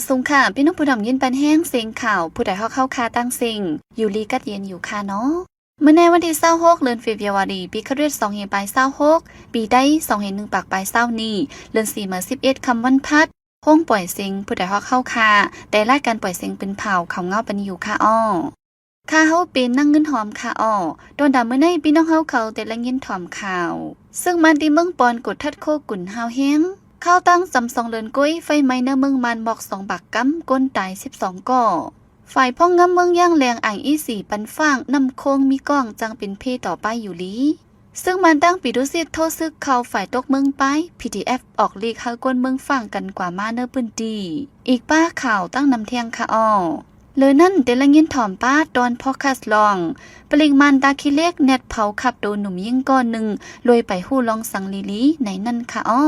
ສູງຄ່ະ ພີ່ນ້ອງຜູ້ຮັບຍິນປານແຮງ ເສັງຂ່າວ ຜູ້ໃດຮອກເຮົາຄ່າຕັ້ງເສັງ ຢູ່ດີກັດເຢັນຢູ່ຄ່ະເນາະ. ມື້ໃນວັນທີຊາວຫົກ ເດືອນເຟບຣວາຣີ ປີຄະລິດສອງພັນປາຍຊາວຫົກ ປີໄທສອງພັນໜຶ່ງປາຍຊາວນີ້ ເດືອນສີ່ມາສິບເອັດຄ່ຳວັນພັດ ໂຮງປ່ອຍເສັງ ຜູ້ໃດຮອກເຮົາຄ່າ ແຕ່ລາຍການປ່ອຍເສັງເປັນເຜົ່າ ເຂົ້າເງົາປັນຢູ່ຄ່ະອ້ອ. ຂ້າເຮົາເປັນນາງເງິນຫອມຄ່ະອ້ອ. ຕອນດາມື້ໃນ ພີ່ນ້ອງເຮົາເຂົາແຕ່ລະຍິນຖອມຂ່າວ ເຊິ່ງມານທີ່ເມືອງປອນກົດທັດໂຄກຸນຫ້າວແຮງ. ຂ່າວຕ່າງຈຳສອງເດືອນໂກຍ ໄຟໄໝ້ໃນເມືອງມານໝອກສອງປາກກຳ ຄົນຕາຍສິບສອງກໍ. ຝ່າຍພອງງາມເມືອງຢ່າງແລງ ອ້າງອີ່ສີປັນຟາງ ນ້ຳໂຂງມີກ້ອງ ຈັ່ງເປັນເພຕໍ່ໄປຢູ່ລີ. ເຊິ່ງມານທາງປີດຸສິດໂທສຶກເຂົ້າຝ່າຍຕົກເມືອງປາຍ ພີດີເອັຟ ອອກຫຼີກໃຫ້ຄົນເມືອງຟັງກັນກວ່າມາເນີພື້ນທີ່. ອີກປ້າຂ່າວຕັ້ງນຳແທງຄ່ະອ້ອ. ເລີນັ້ນ ແຕ່ລະຍິນຖອມປ້າຕອນພອດຄາສລອງ ປະລິງມານຕາຂີ້ເຫຼັກແນດເຜົາຂັບໂຕໜຸ່ມຍິງກ່ອນໜຶ່ງ ລວຍໄປຮູ້ລອງສັງລີລີໃນນັ້ນຄ່ະອ້ອ.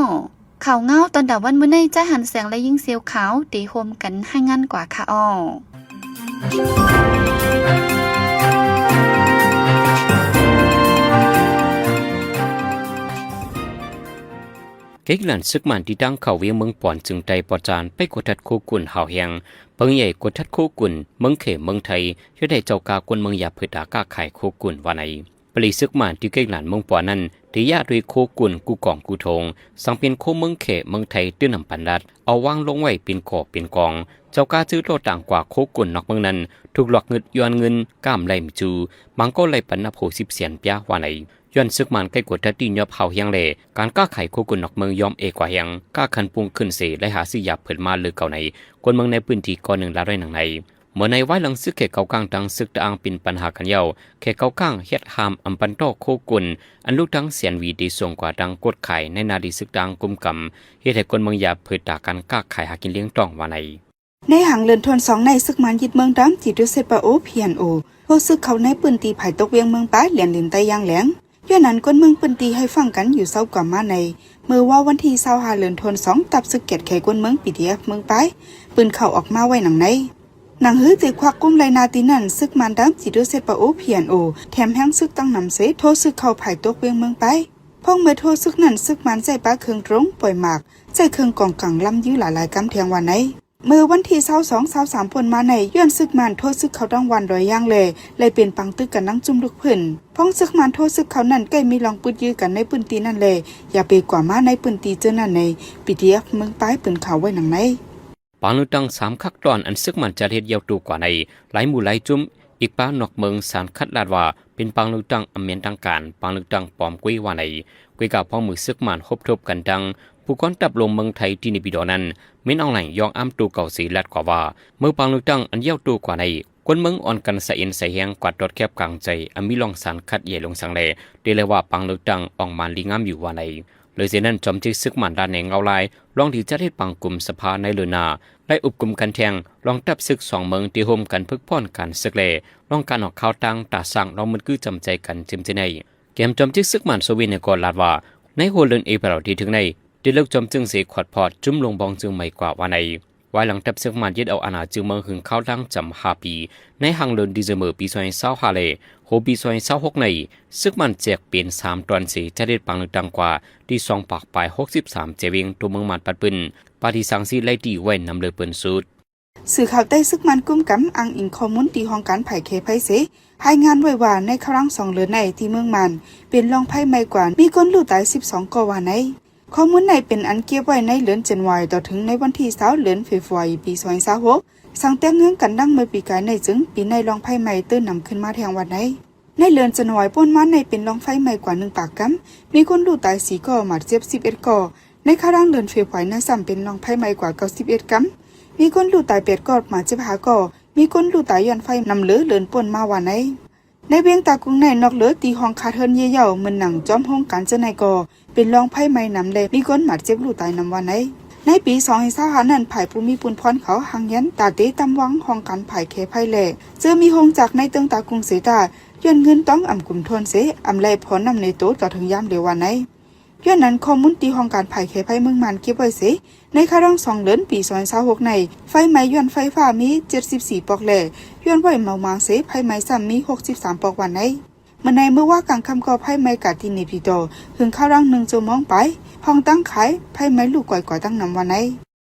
ຂ່າວເງົາຕອນດາວັນມື້ໃນ ຈາຍຫັນແສງ ແລະ ຍິງເຊວຂາວ ເຕໂຮມກັນຮາຍງານກວ່າຄ່ະອ້ອ. ເກັກລັນ ຊຶກມານທີ່ຕັ້ງເຂົ້າວຽງເມືອງປອນ ເຊິ່ງໄດ້ປອດຈານໄປກົດທັດໂຄກຸນຫ້າວແຮງ ເພິ່ງໃຫຍ່ກົດທັດໂຄກຸນ ເມືອງເຂເມືອງໄທ ເຮັດໃຫ້ເຈົ້າກາຄົນເມືອງຢາເພີດຕາຄ້າຂາຍໂຄກຸນວ່າໃນ. ປະລິຊຶກມານທີ່ເກັກລັນເມືອງປອນນັ້ນ ທີ່ຢາດ້ວຍໂຄກຸນ ກູ່ກອງ ກູ່ໂທງ ສັງເປັນໂຄເມືອງເຂເມືອງໄທ ຕື່ນນຳປັນລັດ ເອົາວາງລົງໄວ້ເປັນກໍເປັນກອງ. ເຈົ້າກາຊື້ໂຕຕ່າງກວ່າໂຄກຸນນອກເມືອງນັ້ນ ຖືກລອກງຶດຍ້ອນເງິນກາມໄລ່ມາຈູ ບາງກໍໄລ່ປັນນັບຫົກສິບແສນປຽວ່າໃນ. ຍ້ອນຊຶກມານໃກ້ກົດທັດທີ່ຍອບຫ້າວແຮງແລະ ການຄ້າຂາຍໂຄກຸນນອກເມືອງຍ່ອມເອກວ່າແຮງ ກາຂັ້ນປຸງຂຶ້ນເສ ໄລ່ຫາຊື້ຢາເພິ່ນມາເລີເກົ່າໃນ. ຄົນເມືອງໃນພື້ນທີ່ກ່ອນໜຶ່ງລາວໄດ້ໜັງໃນ. ເມື່ອໃນວາຍຫຼັງຊຶກເຂເຂົາກ້າງ ທັງຊຶກຕະອາງເປັນບັນຫາກັນແລ້ວ ເຂເຂົາກ້າງເຮັດຫ້າມອຳປັນຕໍ່ໂຄກຸນ ອັນລູກທາງແສນຫວີໄດ້ສົ່ງກວ່າຕັ້ງກົດຂາຍໃນນາທີ່ຊຶກຕະອາງກຸມກຳ ເຮັດໃຫ້ຄົນເມືອງຢາເພີດຕາການຄ້າຂາຍຫາກິນລ້ຽງຕ້ອງວ່າໃນ. ໃນຫາງເດືອນທວນສອງໃນ ຊຶກມານຍຶດເມືອງດຳ ຈີໂຕເຊດປາໂອ ພີເອັນໂອ ໂທຊຶກເຂົ້າໃນພື້ນທີ່ພາຍຕົກວຽງເມືອງປາຍ ແລນລິນໃຕ້ຢ່າງແລງ. ຍ້ອນນັ້ນຄົນເມືອງພື້ນທີ່ໃຫ້ຟັງກັນຢູ່ເຊົາກວ່າມາໃນ. ເມື່ອວານວັນທີຊາວຫ້າເດືອນທວນສອງ ທັບຊຶກແກດແຂຄົນເມືອງ ພີດີເອັຟ ເມືອງປາຍ ປືນເຂົ້າອອກມາໄວ້ໜັງໃນ. ໜັງຫືອຖືກຄວັກກຸມໄລນາທີ່ນັ້ນ ຊຶກມານດຳ ຈີໂຕເຊດປາໂອ ພີເອັນໂອ ແຖມແຮງຊຶກຕັ້ງນຳເສ ໂທຊຶກເຂົ້າພາຍຕົກວຽງເມືອງປາຍ. ພ້ອມເມື່ອໂທຊຶກນັ້ນ ຊຶກມານໃຊ້ປາເຄື່ອງໂດຣນ ປ່ອຍໝາກ ໃຊ້ເຄື່ອງກອງກັງລຳຢືຫຼາຍໆກຳແທງວ່າໃນ. ເມື່ອວັນທີຊາວສອງ ຊາວສາມ ປົນມາໃນ ຍ້ອນຊຶກມານໂທຊຶກເຂົ້າທາງວັນດອຍຢາງແລ ໄລ່ເປັນປາງຕຶກກັນນຳຈຸ້ມລຸກພື້ນ. ພ້ອມຊຶກມານໂທຊຶກເຂົ້ານັ້ນ ໃກ້ມີລອງປຶດຢື້ກັນໃນພື້ນທີ່ນັ້ນແລ ຢ່າໄປກວ່າມາໃນພື້ນທີ່ເຈີນັ້ນໃນ ພີດີເອັຟ ເມືອງປາຍ ປືນເຂົ້າໄວ້ໜັງໃນ. ປາງເລືອກຕັ້ງສາມຄັກຕອນ ອັນຊຶກມານຈັດເຮັດຢ່າວໂຕກວ່າໃນ ຫຼາຍໝູ່ຫຼາຍຈຸ້ມ ອີກປານອກເມືອງ ສານຂັດລາດວ່າ ເປັນປາງເລືອກຕັ້ງອຳແມ່ນທາງການ ປາງເລືອກຕັ້ງປອມກຸ້ຍວ່າໃນ. ກຸ້ຍກາວພ້ອມມືຊຶກມານຮົບທົບກັນທັງ ຜູ້ກອນທັບລົມເມືອງໄທ ທີ່ເນປິດໍນັ້ນ ມິນອອງໄຫຼຍອງອາມໂຕເກົ່າເສ ລາດກວ່າວ່າ ເມື່ອປາງເລືອກຕັ້ງອັນຍາວໂຕກວ່າໃນ ຄົນເມືອງອ່ອນກັນສະເອັນສະແຮງ ກວາດຕອດແຄບກາງໃຈ ອາມີລອງສານຂັດແຍ່ລົງສັງແລ ເດລະວ່າປາງເລືອກຕັ້ງອອງມານດີງາມຢູ່ວ່າໃນ. ເລີຍເສຍນັ້ນ ຈອມເຈັກຊຶກມານລາດແນງເງົາລາຍ ລອງທີ່ຈະເຮັດປາງກຸມສະພາໃນເດືອນໜ້າ ໄດ້ອົບກຸມກັນແທງ ລອງທັບຊຶກສອງເມືອງທີ່ຮ່ວມກັນຝຶກຜ່ອນການຊຶກແລ ລອງການອອກຂ່າວຕ່າງຕາສ້າງລອງມືນຄືຈຳໃຈກັນເຕັມທີ່ໃນ. ແກ້ມຈອມເຈັກຊຶກມານໂຊເວຍນະກໍລາດວ່າ ໃນຫົວເດືອນເອເປຣທີ່ເຖິງໃນ ໄດ້ເລີກຈອມເຈິງເສຂອດພອດ ຈຸ້ມລົງບອງເຈີງໃໝ່ກວ່າວ່າໃນ. ວາຍຫຼັງທັບຊຶກມານຍຶດເອົາອານາເຈີເມືອງ ເຖິງຄາວລາງຈຳຫ້າປີ ໃນຫາງເດືອນດີເຊັມເບີປີສອງພັນຊາວຫ້າ ແລະ ຫົວປີສອງພັນຊາວຫົກໃນ ຊຶກມານແຈກເປັນສາມຕອນເສ ຈະເຮັດປາງເລືອກຕັ້ງກວ່າທີ່ສອງປາກປາຍຫົກສິບສາມແຈວຽງ ໂຕເມືອງມານປັດປືນ ປາທີ່ສາງຊີໄລ່ຕີໄວ້ນຳເລີເປີ້ນສຸດ. ສື່ຂ່າວໃຕ້ຊຶກມານກຸມກຳ ອ້າງອີງຂໍ້ມູນທີ່ຫ້ອງການຝ່າຍແຄໄພເສ ລາຍງານໄວ້ວ່າ ໃນຄາວລາງສອງເດືອນໃນທີ່ເມືອງມານ ເປັນລອງໄຟໄໝ້ກວ່າ ມີຄົນຮູ້ຕາຍສິບສອງກໍວ່າໃນ. ຂໍ້ມູນໃນເປັນອັນເກັບໄວ້ໃນເດືອນຈັນວາຣີ ຕໍ່ເຖິງໃນວັນທີຊາວເດືອນເຟບຣວາຣີປີສອງພັນຊາວຫົກ ສັງແຕ່ເງືອງກັນດັ່ງເມື່ອປີກາຍໃນ ເຊິ່ງປີໃນລອງໄຟໄໝ້ຕື່ນນຳຂຶ້ນມາແທງວ່າໃນ. ໃນເດືອນຈັນວາຣີປົນມາໃນເປັນລອງໄຟໄໝ້ກວ່າໜຶ່ງປາກກຳ ມີຄົນຮູ້ຕາຍສີ່ກໍ ບາດເຈັບສິບເອັດກໍ. ໃນຄາວລາງເດືອນເຟບຣວາຣີໃນຊ້ຳເປັນລອງໄຟໄໝ້ກວ່າເກົ້າສິບເອັດກຳ ມີຄົນຮູ້ຕາຍແປດກໍ ບາດເຈັບຫ້າກໍ ມີຄົນຮູ້ຕາຍຍ້ອນໄຟນຳເລີເດືອນປົນມາວ່າໃນ. ໃນວຽງຕາກຸງໃນ ນອກເຫຼືອຕີຫ້ອງຄາເທີນເຢ້ເຍົາ ເໝືອນໜັງຈອມໂຮງການເຈີໃນກໍ ເປັນລອງໄຟໄໝ້ນຳ ແລະ ມີຄົນບາດເຈັບຮູ້ຕາຍນຳວ່າໃນ. ໃນປີສອງພັນຊາວຫ້ານັ້ນ ຝ່າຍຜູ້ມີປຸນພອນເຂົາຮັງແຮນຕາເຕຕຳວັງຫ້ອງການຝ່າຍແຄໄພ ແລະ ເຈີມີໂຮງຈັກໃນເຕີງຕາກຸງເສຕາ ຍ້ອນເງິນຕ້ອງອຳກຸມທວນເສ ອຳໄລ່ພໍນຳໃນໂຕຕໍ່ເຖິງຍາມເດວ່າໃນ. ຍ້ອນນັ້ນ ຂໍ້ມູນທີ່ຫ້ອງການຝ່າຍແຄໄພເມືອງມານເກັບໄວ້ເສ ໃນຄາວລາງສອງເດືອນປີສອງພັນຊາວຫົກໃນ ໄຟໄໝ້ຍ້ອນໄຟຟ້າມີເຈັດສິບສີ່ປອກ ແລະ ຍ້ອນໄຟເມົາໝາງເສ ໄຟໄໝ້ຊ້ຳມີຫົກສິບສາມປອກວ່າໃນ. ເມື່ອໃນເມື່ອວານກາງຄ່ຳກໍໄຟໄໝ້ກາດທີ່ເນປິດໍ ເຖິງຄາວລາງໜຶ່ງຊົ່ວໂມງປາຍ ຫ້ອງຕັ້ງຂາຍ ໄຟໄໝ້ລຸກກອຍກວ່າຕັ້ງນຳວ່າໃນ.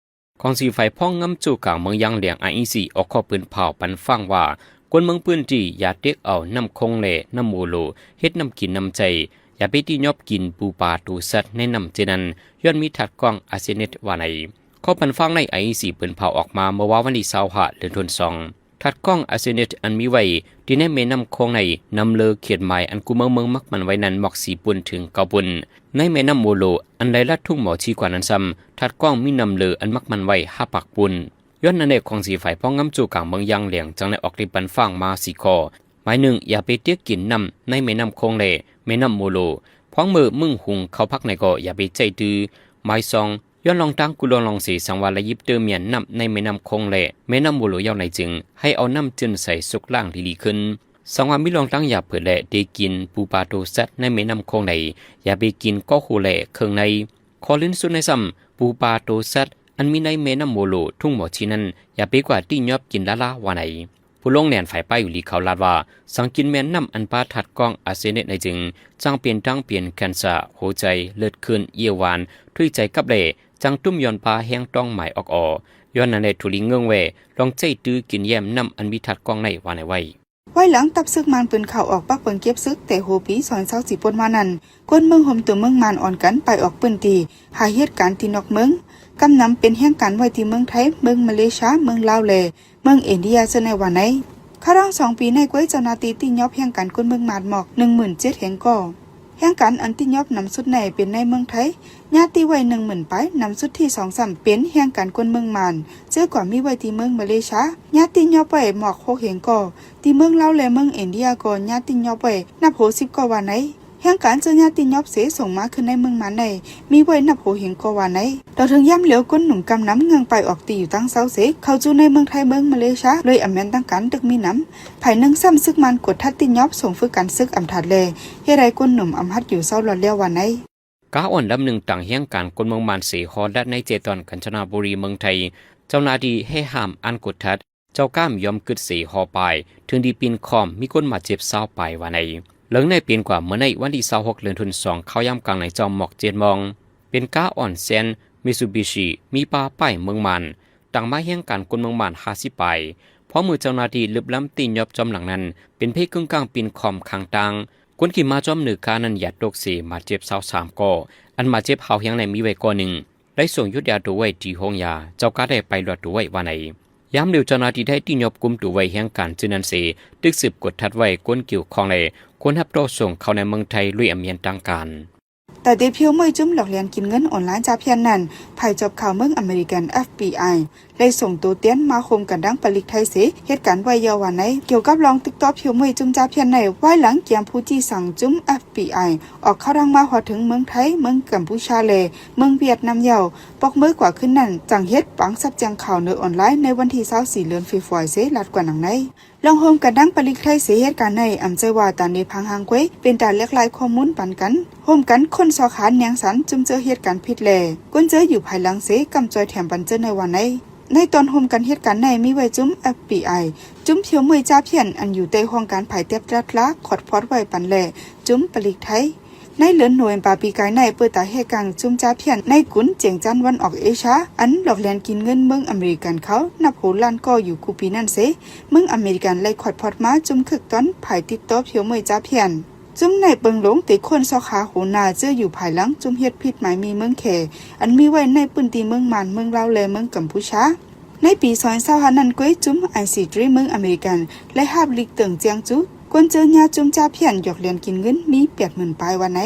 ກອງສີໄຟພອງງາມໂຈກາງເມືອງຢາງຫຼຽງ ໄອອີຊີ ອອກຂໍ້ປືນເຜົາປັນຟັງວ່າ ຄົນເມືອງພື້ນທີ່ຢ່າເຕັກເອົານ້ຳຄົງ ແລະ ນ້ຳໂມໂລ ເຮັດນ້ຳກິນນ້ຳໃຊ້, ຢ່າໄປຕິຫຍ້ອບກິນປູປາໂຕສັດໃນນ້ຳເຊັ່ນນັ້ນ ຍ້ອນມີທາດກ້ອງອາເຊນິກວ່າໃນ. ຂໍ້ປັນຟັງໃນ ໄອອີຊີ ປືນເຜົາອອກມາເມື່ອວານວັນທີຊາວຫ້າ ເດືອນທວນສອງ. ທາດກ້ອງອາເຊນິກອັນມີໄວ້ທີ່ໃນແມ່ນ້ຳຂອງໃນນຳເລີເຂດໝາຍອັນກູ່ເມືອງເມືອງມັກໝັ້ນໄວ້ນັ້ນໝອກສີ່ປຸ້ນເຖິງເກົ້າປຸ້ນ. ໃນແມ່ນ້ຳໂມໂລອັນໄຫຼລັດທົ່ງໝໍຊີກວ່ານັ້ນຊ້ຳ, ທາດກ້ອງມີນຳເລີອັນມັກໝັ້ນໄວ້ຫ້າປາກປຸ້ນ. ຍ້ອນນັ້ນແຫຼະ ກອງສີໄຟພອງງາມໂຈກາງເມືອງຢາງຫຼຽງຈຶ່ງໄດ້ອອກລິບປັນຟັງມາສີ່ຂໍ້. ໝາຍໜຶ່ງ, ຢ່າໄປເຕັກກິນນ້ຳໃນແມ່ນ້ຳຂອງ ແລະ ແມ່ນ້ຳໂມໂລ ພວງເມີ້ອມຶງຫຸງເຂົ້າຜັກໃນກໍຢ່າໄປໃຊ້ຕື້. ໝາຍສອງ, ຍ້ອນລ່ອງຕາງກູ່ລ່ອງໆເສ ສັງວ່າໄຫຼຍິບເຕີມແມ່ນນ້ຳໃນແມ່ນ້ຳຂອງ ແລະ ແມ່ນ້ຳໂມໂລຢາວໃນຈຶ່ງ ໃຫ້ເອົານ້ຳຈືນໃສຊົກລ້າງດີໆຂຶ້ນ. ສັງວ່າມີລ່ອງຕາງຢາເພີດ ແລະ ໄດ້ກິນປູປາໂຕສັດໃນແມ່ນ້ຳຂອງໃດ, ຢ່າໄປກິນກໍໂຄ ແລະ ເຄື່ອງໃນ. ຂໍ້ລື່ນສຸດໃນຊ້ຳ, ປູປາໂຕສັດອັນມີໃນແມ່ນ້ຳໂມໂລ ທຸງໝໍຊີນັ້ນ ຢ່າໄປກວາດຕິຫຍ້ອບກິນລ້າໆວ່າໃນ. ຜູ້ລົງແລ່ນຝ່າຍປ້າຍຢູ່ຫຼີເຂົາລາດວ່າ ສັງກິນແມ່ນນ້ຳອັນປາທາດກ້ອງອາເຊນິກໃນຈຶ່ງ ຈັ່ງເປັນທັງເປັນແຄນເຊີ, ຫົວໃຈ, ເລືອດຂຶ້ນ, ເອີວຫວານ, ທຸຍໃຈກັບແລ, ຈັ່ງຕຸ້ມຍ້ອນປາແຮງຕ້ອງໝາຍອອກອໍ. ຍ້ອນນັ້ນແຫຼະ ທຸລີເງີ້ງແວ່ ລອງໃຊ້ຕື້ກິນແຍມນ້ຳອັນມີທາດກ້ອງໃນວ່າໃນໄວ້. ໄວ້ຫຼັງທັບເສິກມານປືນເຂົ້າອອກປັກເບິ່ງເກັບເສິກແຕ່ຫົວປີສອງພັນຊາວສີ່ປົນມານັ້ນ, ຄົນເມືອງໂຮມຕົວເມືອງມານອ່ອນກັນໄປອອກພື້ນທີ່ ຫາເຮັດການທີ່ນອກເມືອງ. ກຳນຳເປັນແຮງການໄວ້ທີ່ເມືອງໄທ, ເມືອງມາເລເຊຍ, ເມືອງລາວ ແລະ ເມືອງອິນເດຍເຊັ່ນໃນວ່າໃນ. ເຂົ້າຮ່າງສອງປີໃນ ກວຍເຈົ້າໜ້າທີ່ຕິຫຍ້ອບແຮງການຄົນເມືອງມານໝອກໜຶ່ງໝື່ນເຈັດແຮງກໍ. ແຮງການອັນຕິຫຍ້ອບນຳສຸດໃນເປັນໃນເມືອງໄທ, ຍາດຕິໄວ້ໜຶ່ງໝື່ນປາຍ, ນຳສຸດທີສອງຊ້ຳເປັນແຮງການຄົນເມືອງມານ, ເຈີກວ່າມີໄວ້ທີ່ເມືອງມາເລເຊຍ, ຍາດຕິຫຍ້ອບໄວ້ໝອກຫົກແຮງກໍ. ທີ່ເມືອງລາວ ແລະ ເມືອງອິນເດຍກໍຍາດຕິຫຍ້ອບໄວ້ນັບຫົວສິບກໍວ່າໃນ. ແຮງການເຈີຍາດຕິຫຍ້ອບເສສົ່ງມາຄືນໃນເມືອງມານໃນ ມີໄວ້ນັບຫົວເຮງກໍວ່າໃນ. ຕໍ່ເຖິງຍາມຫຼຽວ ຄົນໜຸ່ມກຳນຳເງືອງໄປອອກທີ່ຢູ່ຕັ້ງເຊົາເສ ເຂົ້າສູ່ໃນເມືອງໄທ ເມືອງມາເລເຊຍ ໂດຍອຳແມ່ນຕັ້ງການຕຶກມີນຳ. ຝ່າຍໜຶ່ງຊ້ຳ ເສິກມານກວດທັດຕິຫຍ້ອບ ສົ່ງຝຶກການເສິກອຳທັດແລ ເຮັດໃຫ້ຄົນໜຸ່ມອຳຫັດຢູ່ເຊົາລອດແລ້ວວ່າໃນ. ກາອ່ອນລຳໜຶ່ງຕັ້ງແຮງການຄົນເມືອງມານເສ ຫໍລັດໃນເຈຕອນການຈະນະບູລີເມືອງໄທ. ເຈົ້າໜ້າທີ່ແຮ່ຫ້າມອ່ານກົດທັດ ເຈົ້າກ້າມຍອມກຶດເສຫໍປາຍ ເຖິງດີປີນຄອມ ມີຄົນບາດເຈັບຊາວປາຍວ່າໃນ. ເລື່ອງໃນເປັນກວ່າເມື່ອໃນວັນທີຊາວຫົກ ເດືອນທວນສອງ ເຂົ້າຍາມກາງໃນເຈົ້າໝອກເຈັດໂມງ ເປັນກາອ່ອນແຊນ ມິຊູບິຊິ ມີປາປ້າຍເມືອງມານ ຕັ້ງມາແຮງການຄົນເມືອງມານຫ້າສິບປາຍ. ພໍເມື່ອເຈົ້າໜ້າທີ່ລຶບລຳຕິຫຍ້ອບຈອມຫຼັງນັ້ນ ເປັນເພກຶ້ງກ້າງປີນຄອມຂ້າງຕ່າງ. ຄົນຂີ່ມ້າຈອມເໜືອການັ້ນຢາດຕົກເສບາດເຈັບຊາວສາມກໍ. ອັນບາດເຈັບຮ້າວແຮງໃນມີໄວ້ກໍໜຶ່ງ ໄດ້ສົ່ງຢຸດຢາຕົວໄວ້ທີ່ໂຮງຢາ ເຈົ້າກາໄດ້ໄປລອດຕົວໄວ້ວ່າໃນ. ຍາມເດວເຈົ້າໜ້າທີ່ໄດ້ຕິຫຍ້ອບກຸມຕົວໄວ້ແຮງການເຈີນັ້ນເສ ຕຶກສືບກວດທັດໄວ້ຄົນກ່ຽວຂ້ອງ ແລະ ຄົນຮັບຕໍ່ສົ່ງເຂົ້າໃນເມືອງໄທໂດຍອຳແມ່ນທາງການ. ຕາເຕພຽວເມື່ອຍຈຸ້ມຫຼອກລຽນກິນເງິນອອນລາຍຈາພຽນນັ້ນ ຝ່າຍຈອບຂ່າວເມືອງອາເມລິກັນ FBI ໄດ້ສົ່ງໂຕແທນມາໂຮມກັນດັງປະລິກໄທເສ ເຮັດການໄວ້ຢ່າວ່າໃນ ກ່ຽວກັບລອງຕຶກຕໍ່ພຽວເມື່ອຍຈຸ້ມຈາພຽນໃນ ວາຍຫຼັງກຽມຜູ້ຈີ່ສັ່ງຈຸ້ມ FBI ອອກຂ່າວດັງມາຮອດເຖິງເມືອງໄທ, ເມືອງກຳປູຊາ ແລະ ເມືອງຫວຽດນາມແລ້ວ ປອກເມີກວ່າຄືນນັ້ນ ຈັ່ງເຮັດປັງສັບແຈ້ງຂ່າວໃນອອນລາຍໃນວັນທີຊາວສີ່ ເດືອນເຟບຣວາຣີ ເສລາດກວ່າໜັງໃນ. ລອງໂຮມກັນດັງປະລິກໄທເສເຮັດການໃນ ອຳໃຈວ່າຕາເນພັງຮາງກວຍ ເປັນຕາແຫຼກຫຼາຍຂໍ້ມູນປັນກັນ ໂຮມກັນຄົ້ນຊອກຫາແນງສັນຈຸ້ມເຈີເຮັດການຜິດແລ ກົນເຈີຢູ່ພາຍຫຼັງເສ ກຳຈອຍແຖມປັນເຈີໃນວ່າໃນ. ໃນຕອນໂຮມກັນເຮັດການໃນ ມີໄວ້ຈຸ້ມ FBI ຈຸ້ມພຽວເມື່ອຍຈາພຽນ ອັນຢູ່ໃຕ້ຫ້ອງການຜາຍແຕັບລັດລາ ຂອດພອດໄວ້ປັນແລ ຈຸ້ມປະລິກໄທ. ໃນເດືອນໂນເວັມເບີປີກາຍໃນ ເປີດຕາແຫກກາງຈຸ້ມຈາພຽນໃນກຸນຈຽງຈັນວັນອອກເອເຊຍ ອັນຫຼອກລຽນກິນເງິນເມືອງອາເມລິກັນເຂົາ ນັບໂຫລ້ານກໍຢູ່ຄູ່ປີນັ້ນເສ ເມືອງອາເມລິກັນໄລ່ຂອດພອດມາຈຸ້ມຄຶກຕອນຝ່າຍຕິດຕໍ່ພຽວເມື່ອຍຈາພຽນ. ຈຸ້ມໃນເປິງຫຼົງໄດ້ຄົ້ນຊອກຫາຫົວໜ້າເຈີຢູ່ພາຍຫຼັງຈຸ້ມເຮັດຜິດໝາຍມີເມືອງແຂ ອັນມີໄວ້ໃນພື້ນທີ່ເມືອງມານ, ເມືອງລາວ ແລະ ເມືອງກຳປູຊາ. ໃນປີສອງພັນຊາວຫ້ານັ້ນ ກວຍຈຸ້ມ ໄອຊີທຣີ ເມືອງອາເມລິກັນ ໄດ້ຮັບລິກເຕີງແຈ້ງຈຸ ຄົນເຈີຍາຈຸ້ມຈາພຽນ ຢອກລຽນກິນເງິນມີແປດໝື່ນປາຍວ່າໃນ.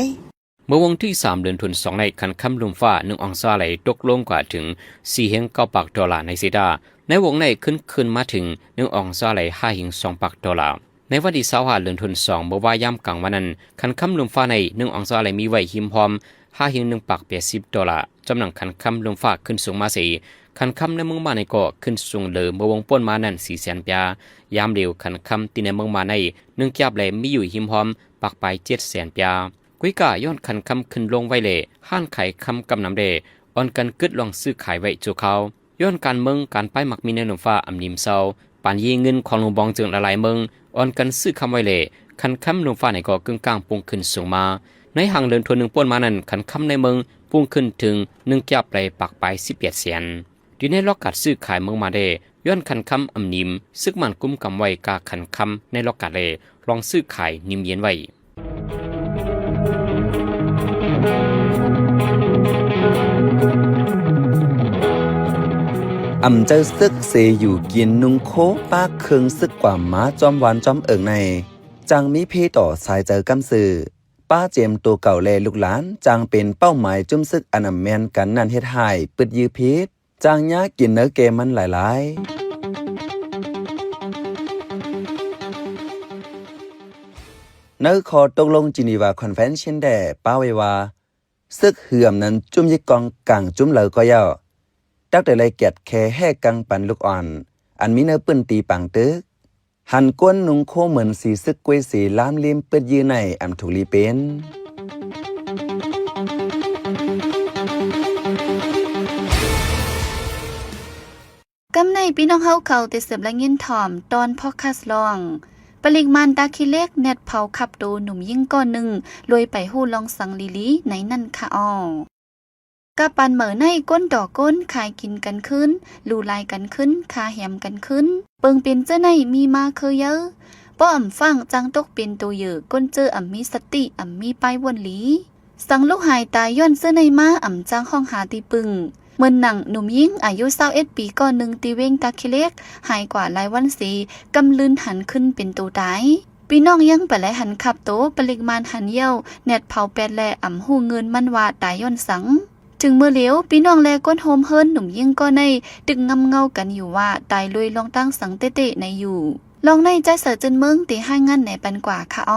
ເມື່ອວັນທີສາມ ເດືອນທວນສອງໃນ ຂັນຄຳລຸ່ມຟ້າໜຶ່ງອອນຊາໄຫຼຕົກລົງກວ່າເຖິງສີ່ເຮງເກົ້າປາກໂດລາໃນເສດາ. ໃນວງໃນຂຶ້ນຄືນມາເຖິງໜຶ່ງອອນຊາໄຫຼຫ້າເຮງສອງປາກໂດລາ. ໃນວັນທີຊາວຫ້າ ເດືອນທວນສອງ ເມື່ອວ່າຍາມກາງວັນນັ້ນ ຂັນຄຳລຸ່ມຟ້າໃນໜຶ່ງອອນຊາໄຫຼມີໄວ້ຮິມຮອມຫ້າເຮງໜຶ່ງປາກແປດສິບໂດລາ. ຈຳນຳຂັນຄຳລຸ່ມຟ້າຂຶ້ນສູງມາເສ ຂັນຄຳໃນເມືອງມາໃນກໍຂຶ້ນສູງເລີເມື່ອວົງປົນມານັ້ນສີ່ແສນປາຍ. ຍາມດຽວຂັນຄຳທີ່ໃນເມືອງມາໃນໜຶ່ງກຽບໄຫຼມີຢູ່ຮິມຮອມປາກປາຍເຈັດແສນປາຍ. ກຸຍກາຍ້ອນຂັນຄຳຂຶ້ນລົງໄວແລ ຮ້ານຂາຍຄຳກຳນຳແດ່ ອ່ອນກັນກຶດລອງຊື້ຂາຍໄວ້ຊົ່ວຄາວ. ຍ້ອນການເມືອງ ການປາຍໝາກມີໃນລຸ່ມຟ້າອຳນິມເຊົາ ປານເຢເງິນຂອງຫຼວງບອງເຈີງຫຼາຍໆເມືອງ ອ່ອນກັນຊື້ຄຳໄວແລ ຂັນຄຳລຸ່ມຟ້າໃນກໍກຶ້ງກ້າງປຸ້ງຂຶ້ນສູງມາ. ໃນຫາງເດືອນທວນໜຶ່ງປົນມານັ້ນ ຂັນຄຳໃນເມືອງປຸ້ງຂຶ້ນເຖິງໜຶ່ງກຽບໄຫຼປາກປາຍສິບແປດແສນ. ທີ່ໃນລອກການຊື້ຂາຍເມືອງມາແດ່ ຍ້ອນຂັນຄຳອຳນິມ ຊຶກມັນກຸມກຳໄວ້ກາຂັນຄຳໃນລອກກາແລ ລອງຊື້ຂາຍນິມເຢັນໄວ້. ອຳເຈີຊຶກເສຢູ່ກິນນຸ່ງໂຄປ້າເຄື່ອງຊຶກກວ່າມາຈອມວານຈອມເອີງໃນ ຈັ່ງມີເພຕໍ່ສາຍເຈີກຳຊື່ ປ້າເຈມໂຕເກົ່າແລະລູກຫຼານ ຈັ່ງເປັນເປົ້າໝາຍຈຸ້ມຊຶກອັນອຳແມ່ນກັນນັ້ນເຮັດຮ້າຍ ປຶດຢື້ຜິດ ຈ້າງຍາກິນເນື້ອແກ່ມັນຫຼາຍໆ. ໃນຂໍ້ຕົກລົງ Geneva Convention ແດ່ປະໄວ້ວ່າ ຊຶກເຫື່ອມນັ້ນຈຸ້ມຍິກກອງກາງຈຸ້ມເລີກໍເຍົາ ຕັກແຕ່ໄລ່ແກດແຄແຮ່ກັງປັນລູກອ່ອນ ອັນມີເນື້ອປືນຕີປາງຕຶກ ຫັນກວນນຸ່ງໂຄເໝືອນສີຊຶກກ້ວຍເສ ລາມລິມປຶດຢື້ໃນອຳທຸກລີເປັນ. ກຳໃນພີ່ນ້ອງເຮົາເຂົ້າແຕ່ເສີບລະຍິນຖ່ອມຕອນພອດຄາສລອງ ປະລິກມານຕາຂີ້ເຫຼັກແນດເຜົາຂັບໂຕໜຸ່ມຍິງກ້ອນໜຶ່ງ ລວຍໄປຮູ້ລອງສັງລີລີໃນນັ້ນຄະອໍ. ກະປານເໝີໃນກົ້ນຕໍ່ກົ້ນ ຂາຍກິນກັນຄືນ ຫຼູຫຼາຍກັນຄືນ ຄາແຮມກັນຄືນ ເປິງເປັນເຈີໃນມີມາຄືເຢີ ປໍອຳຟັງຈັ່ງຕົກເປັນໂຕເຢີ ກົ້ນເຈີອຳມີສະຕິ ອຳມີປ້າຍວົນລີ ສັງລູກຫາຍຕາຍຍ້ອນເຈີໃນມາ ອຳຈ້າງຮ້ອງຫາທີ່ປຶງ ເໝືອນໜັງໜຸ່ມຍິງອາຍຸຊາວເອັດປີ ກ່ອນໜຶ່ງທີ່ເວັງຕາຂີ້ເຫຼັກ ຫາຍກວ່າຫຼາຍວັນເສ ກຳລືນຫັນຂຶ້ນເປັນໂຕຕາຍ. ພີ່ນ້ອງຍັງປະໄລຫັນຂັບໂຕ ປະລິກມານຫັນຢ້ຽວ ແນດເຜົາແປດ ແລະ ອຳຮູ້ເງິນມັນວ່າຕາຍຍ້ອນສັງ. ເຖິງມື້ຫຼຽວ ພີ່ນ້ອງ ແລະ ຄົນໂຮມເຮືອນໜຸ່ມຍິງກໍໃນ ຕຶກງຳເງົາກັນຢູ່ວ່າ ຕາຍລວຍລອງຕັ້ງສັງເຕະໆໃນຢູ່. ລອງໃນໃຈເສີເຈີນເມືອງ ເຕຮາຍງານແນປັນກວ່າຄະອໍ.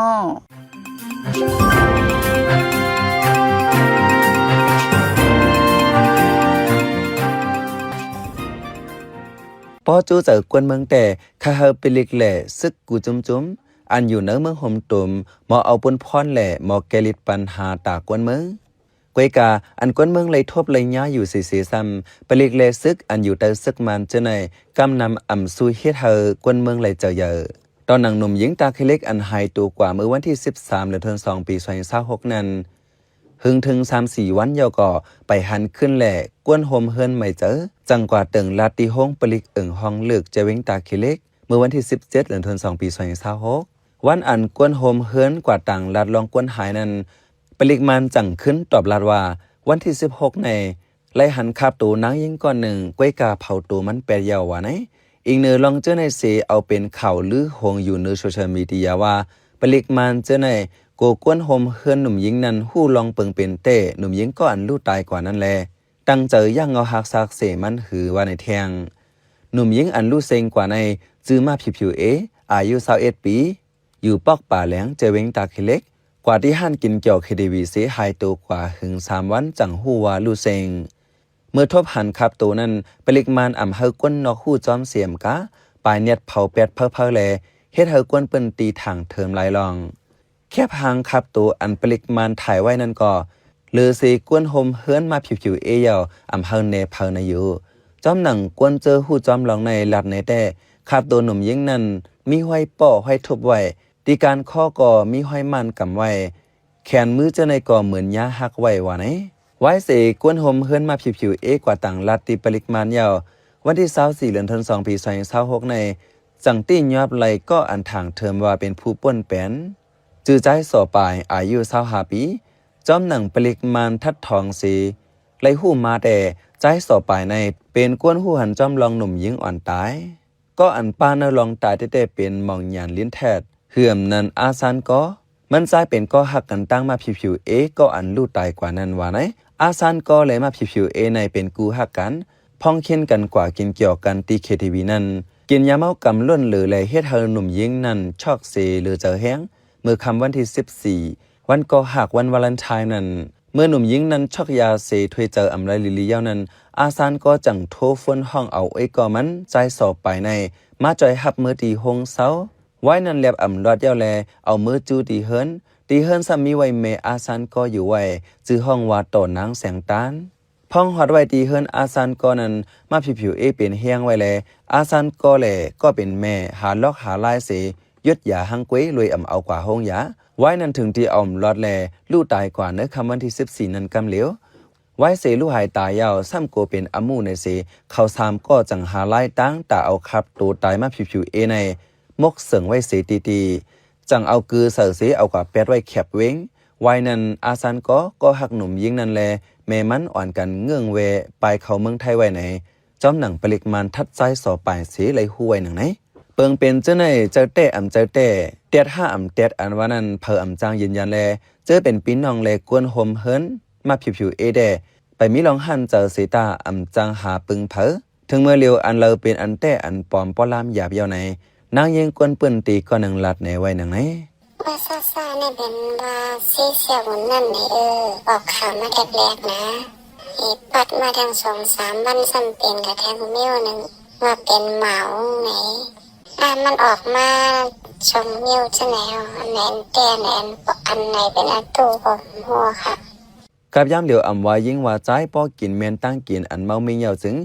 ປໍຈູ້ເຈີກວນເມືອງແຕ່ ຄະເຮີປລິກແລະຊຶກກູຈຸ້ມໆ ອັນຢູ່ໃນເມືອງໂຮມຕຸມ ໝໍເອົາປຸນພອນແລະໝໍແກລິດປັນຫາຕາກວນເມືອງ. ກວຍກາ ອັນກວນເມືອງໄລ່ທົບໄລ່ຍາຢູ່ເສໆຊ້ຳ ປະລິກແລຊຶກອັນຢູ່ໃຕ້ຊຶກມານເຈີໃນ ກຳນຳອຳຊູເຮັດໃຫ້ກວນເມືອງໄລ່ເຈີເຢີ. ຕອນໜັງໜຸ່ມຍິງຕາຂີ້ເຫຼັກອັນຫາຍໂຕກວ່າເມື່ອວັນທີສິບສາມ ເດືອນທັນວາ ສອງພັນຊາວຫົກນັ້ນ ຫຶງເຖິງສາມສີ່ວັນເຍົາກໍໄປຫັນຄືນແລ ກວນໂຮມເຮືອນໃໝ່ເຈີ ຈັ່ງກວ່າເຕີງລາດທີ່ໂຮງປະລິກເອີງຫ້ອງເລິກ ແຈເວັງຕາຂີ້ເຫຼັກ ເມື່ອວັນທີສິບເຈັດ ເດືອນທັນວາ ສອງພັນຊາວຫົກ. ວັນອັນກວນໂຮມເຮືອນກວາດຕາງລາດລອງກວນຫາຍນັ້ນ ປະລິກມານຈັ່ງຂຶ້ນຕອບລາດວ່າ ວັນທີສິບຫົກໃນ ໄລ່ຫັນຄາບໂຕນາງຍິງກ່ອນໜຶ່ງ ກວຍກາເຜົາໂຕມັນແປດເຍົາວ່າໃນ. ອີງເໜີລອງເຈີໃນເສ ເອົາເປັນຂ່າວລືໂຫງຢູ່ເນີໂຊຊຽວມີເດຍວ່າ ປະລິກມານເຈີໃນ ໂກກວນໂຮມເຮືອນໜຸ່ມຍິງນັ້ນ ຮູ້ລອງເປິງເປັນແຕ້ໜຸ່ມຍິງກໍອັນລູກຕາຍກວ່ານັ້ນແລ ຕັ້ງໃຈຢ່າງເຫງົາຮັກຊາກເສມັນຫືອວ່າໃນແທ່ງ. ໜຸ່ມຍິງອັນລູກເຊັງກວ່າໃນ ຊື່ມາຜິວໆເອ ອາຍຸຊາວເອັດປີ ຢູ່ປອກປາແຫຼງ ເຈີເວັງຕາຂີ້ເຫຼັກ ກວ່າທີ່ຮ້ານກິນກຽວ ເຄ ທີ ວີ ເສ ຫາຍໂຕກວ່າຫຶງສາມວັນ ຈັ່ງຮູ້ວ່າລູກເຊັງ. ເມື່ອທົບຫັນຄາບໂຕນັ້ນ ປະລິກມານອຳໃຫ້ຄົນນອກຮູ້ຈ້ອມເສມກາ ປາຍແນດເຜົາແປດເຜີາໆແລ ເຮັດໃຫ້ຄົນເປີ້ນຕີຖາງເທີມຫຼາຍລ່ອງ. ແຄບຮ່າງຄາບໂຕອັນປະລິກມານຖ່າຍໄວ້ນັ້ນກໍ ເຫຼືອເສກວນໂຮມເຮືອນມາຜິວໆເອເຍົາ ອຳເຮົາແນເຜົາໃນຢູ່. ຈອມໜັງກວນເຈີຮູ້ຈອມລອງໃນລັດໃນແຕ້ ຄາບໂຕໜຸ່ມຍິງນັ້ນ ມີຮອຍເປາະຮອຍທຸບໄວ້ ທີ່ການຄໍກໍມີຮອຍໝ້ານກຳໄວ້ ແຂນມືເຈີໃນກໍເໝືອນຍາຫັກໄວ້ວ່າໃນ. ວາຍເສກວນໂຮມເຮືອນມາຜິວໆເອກວ່າຕາງລັດທີ່ປະລິກມານເຍົາ ວັນທີຊາວສີ່ ເດືອນທັນວາ ສອງພັນຊາວຫົກໃນ ຈັ່ງຕິຍອບໄລ່ກໍອັນຖາງເທີມວ່າເປັນຜູ້ປົ່ນແປນ ຈື່ຈາຍສໍປາຍ ອາຍຸຊາວຫ້າປີ ຈອມໜັງປະລິກມານທັດທອງເສ ໄລ່ຮູ້ມາແຕ່ ຈາຍສໍປາຍໃນ ເປັນກວນຮູ້ຫັນຈອມລອງໜຸ່ມຍິງອ່ອນຕາຍ ກໍອັນປ້າເນີລອງຕາຍແຕ່ໆເປັນໝອງຫຍານລິນແທດ ເຫື່ອມນັ້ນອາຊານກໍ ມັນຈາຍເປັນກໍຮັກກັນຕັ້ງມາຜິວໆເອກໍອັນລູກຕາຍກວ່ານັ້ນວ່າໃນ. ອາຊານກໍແລະມາຜິວໆເອໃນເປັນຄູ່ຮັກກັນ ພ້ອງເຄນກັນກວ່າກິນກຽວກັນທີ່ ເຄ ທີ ວີ ນັ້ນ ກິນຢາເມົາກຳລົ້ນເຫຼືອແລເຮັດໃຫ້ໜຸ່ມຍິງນັ້ນຊັອກເສເຫຼືອເຈີແຮງ ເມື່ອຄ່ຳວັນທີສິບສີ່ ວັນກໍຮັກ ວັນວາເລັນທາຍນັ້ນ ເມື່ອໜຸ່ມຍິງນັ້ນຊັອກຢາເສຖ້ວຍເຈີອຳໄລລີໆເຍົານັ້ນ ອາຊານກໍຈັ່ງໂທຟົນຮ້ອງເອົາເອກໍມັນ ຈາຍສໍປາຍໃນ ມາຈ່ອຍຮັບເມືອທີ່ໂຮງເຊົາ. ວາຍນັ້ນແລັບອຳລອດເຍົາແລ ເອົາເມືອຈູ້ທີ່ເຮືອນ ທີ່ເຮືອນຊ້ຳມີໄວ້ແມ່ອາຊານກໍຢູ່ໄວ້ ຊື່ຮ້ອງວ່າຕໍ່ນາງແສງຕານ. ພ້ອງຮອດໄວ້ທີ່ເຮືອນອາຊານກໍນັ້ນ ມາຜິວໆເອເປັນແຮງໄວ້ແລ ອາຊານກໍແລກໍເປັນແມ່ ຫາລອກຫາລາຍເສ ຢຸດຢາຮັງເກວລວຍອຳເອົາກວ່າໂຮງຢາ ວາຍນັ້ນເຖິງທີ່ອຳລອດແລ ລູກຕາຍກວ່າໃນຄ່ຳວັນທີສິບສີ່ນັ້ນກຳຫຼຽວ. ວາຍເສລູກຫາຍຕາຍແລ້ວ ຊ້ຳໂກເປັນອາໝູ່ໃນເສ ເຂົາສາມກໍຈັ່ງຫາລາຍຕາງຕາເອົາຂັບໂຕຕາຍມາຜິວໆເອໃນ ໝົກເສີງໄວ້ເສຕີຕີ ຈັ່ງເອົາກືໃສ່ເສ ເອົາກວາແປດໄວ້ແຄບເວັງ. ວາຍນັ້ນ ອາຊານກໍ ກໍຮັກໜຸ່ມຍິງນັ້ນແລ ແມ່ມັນອ່ອນກັນເງື່ອງແວ່ປາຍເຂົ້າເມືອງໄທໄວ້ໃນ ຈອມໜັງປະລິກມານທັດຊາຍສໍປາຍເສໄດ້ຮູ້ໄວ້ໜັງໃນ. ເປິງເປັນເຈີໃນ ເຈົ້າແຕ້ອຳເຈົ້າແຕ້ ແຕດຫ້າອຳແຕດອັນວ່ານັ້ນ ໃຜອຳຈ້າງຢືນຢັນແລ ເຈີເປັນພີ່ນ້ອງແລກວນໂຮມເຮືອນ ມາຜິວໆເອແດ່ ໄປມີລອງຫັ້ນເຈົ້າເສຕາ ອຳຈ້າງຫາເປິງໃຜ. ເຖິງເມື່ອຫຼຽວອັນລາວເປັນອັນແຕ້ອັນປອມ ປໍລາມຢາບເຍົາໃນ ນາງຍິງກວນປືນຕີກໍໜຶ່ງລັດແນໄວ້ໜັງໃນ. ເມື່ອຊ້າໆນີ້ເປັນວ່າຊີສຽວໝູນນັ້ນໃນເອີ ອອກຂ່າວມາແລກໆນະ ເອ ປັດມາທັງສອງສາມວັນ ຊ້ຳເປັນກະແທງເມວໜຶ່ງ ວ່າເປັນໝາວໃນ ອາ ມັນອອກມາສອງເມວຈັ່ງໃດ ອັນໃດອັນແຕ່ ອັນໃດອັນ ອັນໃດເປັນອາຕູບໍ່ຮູ້ຄ່ະ. ກັບຍາມຫຼຽວອຳວ່າຍິງວ່າຊາຍ ພໍກິນແມ່ນຕັ້ງກິນອັນເມົາມິ່ງເຍົາຈຶ່ງ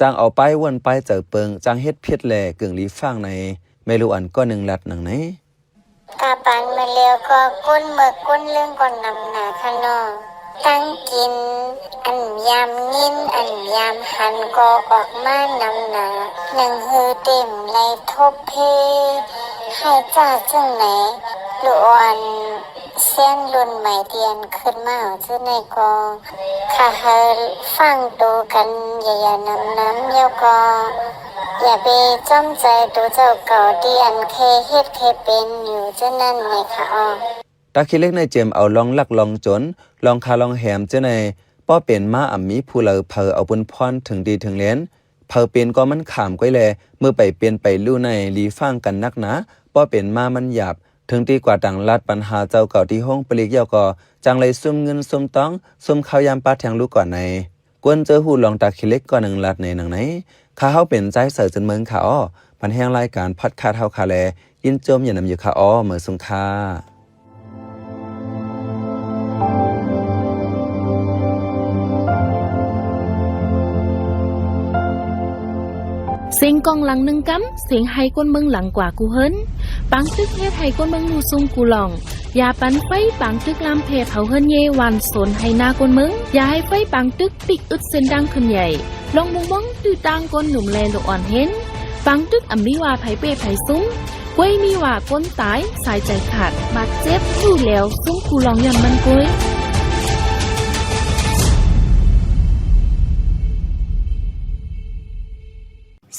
ຈັ່ງເອົາປ້າຍວົນປ້າຍເຈີເປິງ ຈັ່ງເຮັດຜິດແລເກິ່ງຫຼີຟາງໃນ ແມ່ລູກອ່ອນກໍໜຶ່ງລັດໜັງໃນ. ກະປານມື້ລຽວກໍກົ້ນເມືອກກົ້ນເລື່ອງກໍນຳໜາຂະນ້ອງ ຕັ້ງກິນອັນຍາມຍິນອັນຍາມຫັນກໍອອກມານຳໜາ ຍັງຄືເຕັມໄລທົບເພ ໃຫ້ຈ້າຈຶ່ງໃນ ລູກອ່ອນ ແຊງລຸ້ນໃໝ່ທີ່ອັນຂຶ້ນມາເອົາຊື່ໃນກໍ ຂະໃຫ້ຟັງໂຕກັນຢ່າໆນຳໆ ແລ້ວກໍຢ່າໄປຈຳໃຈໂຕເຈົ້າເກົ່າທີ່ອັນເຄີຍເຮັດເຄີຍເປັນຢູ່ຈັ່ງນັ້ນແມ່ນຂະອອກ. ຕາຂີ້ເຫຼັກໃນຈຽມເອົາລອງລັກລອງຈົນ ລອງຂ້າລອງແຮມເຈົ້າໃນ ປໍເປັນມາອຳມີຜູ້ເລີເຜີເອົາບຸນພອນເຖິງດີເຖິງແລນ ເຜີເປັນກໍມັນຂາມກ້ອຍແລ ເມື່ອໄປເປັນໄປຮູ້ໃນຫຼີຟາງກັນນັກໜາ ປໍເປັນມາມັນຫຍາບ ເຖິງຕີກວ່າຕ່າງລັດ ບັນຫາເຈົ້າເກົ່າທີ່ໂຮງປະລິກເຍົາກໍ ຈັ່ງໄລຊຸມເງິນຊຸມຕອງ ຊຸມເຂົ້າຢາມປາແທງລູກກ່ອນໃນ ກວນເຈີຮູ້ລອງຕາຂີ້ເຫຼັກກໍໜຶ່ງລັດໃນໜັງໃນ. ຂ້າເຮົາເປັນຊາຍເສີເຈີນເມືອງຂະອໍ ພັນແຮງລາຍການພອດຄາດເຮົາຂະແລ ຍິນໂຈມຍານຳຢູ່ຂະອໍ ເໝີສູງຂະ. ເສັງກ້ອງຫຼັງໜຶ່ງກຳ ເສັງໄຮກົ້ນເມືອງຫຼັງກວ່າກູເຮີນ ປາງຕຶກເຮັດໃຫ້ກົ້ນເມືອງຮູ້ຊຸງກູລອງ ຢ່າປັນໄຟປາງຕຶກລາມແຜ່ເຜົາເຮືອນເຢ ຫວ່ານສົນໄຮ່ນາກົ້ນເມືອງ ຢ່າໃຫ້ໄຟປາງຕຶກປິກອຶດເສັ້ນທາງຂຶ້ນໃຫຍ່ ລອງມຸງມອງຕື້ຕ່າງກ້ອນໜຸ່ມແລລູກອ່ອນເຫັນ ປາງຕຶກອຳມີວ່າໃຜເປ້ໃຜຊຸມ ກວຍມີວ່າຄົນຕາຍ ສາຍໃຈຂາດ ບາດເຈັບຢູ່ແລ້ວ ຊຸງກູລອງຍ້ອນມັນກວຍ.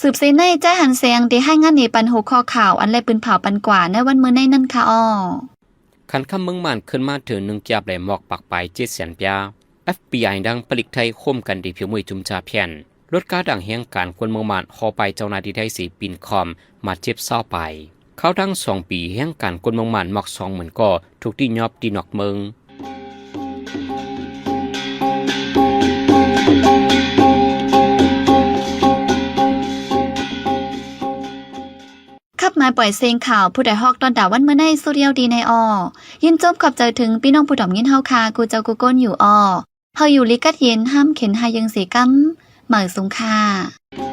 ສືບເສໃນ ໃຈຫັນແສງ ໄດ້ຮາຍງານໃນປັນຫົວຂໍ້ຂ່າວ ອັນແລປືນເຜົາປັນກວ່າໃນວັນມື້ໃນນັ້ນຄະອໍ. ຂັນຄຳເມືອງມ່ານຂຶ້ນມາເຖິງໜຶ່ງກຽບແລມອກປາກປາຍເຈັດແສນປຽ. ເອັຟບີໄອ ດັງປະລິກໄທໂຮມກັນທີ່ຜິວມຸ້ຍຈຸມຈາພຽນ ລົດກາດັງແຮງການກົນເມືອງມ່ານ ຫໍປາຍເຈົ້າໜ້າທີ່ໄທສີປິ່ນຄອມ ມາເຈັບຊາວປາຍ. ຄາວດັງສອງປີແຮງການກົນເມືອງມ່ານ ມອກສອງໝື່ນກໍ ຖືກຕີຫຍອບຕີນອກເມືອງ. ຂັບມາປ່ອຍເສັງຂ່າວ ຜູ້ໃດຮອກຕອນດາວັນມື້ໃນ ສຸດຍາວດີໃນອໍ. ຍິນຈົບຂອບໃຈເຖິງພີ່ນ້ອງຜູ້ດອມຍິນເຮົາຄາ ກູເຈົ້າກູກົນຢູ່ອໍ. ເຮົາຢູ່ລີກັດເຢັນ ຫ້າມເຂັນຫາເຢິງເສກຳ ເໝີສູງຄ່າ.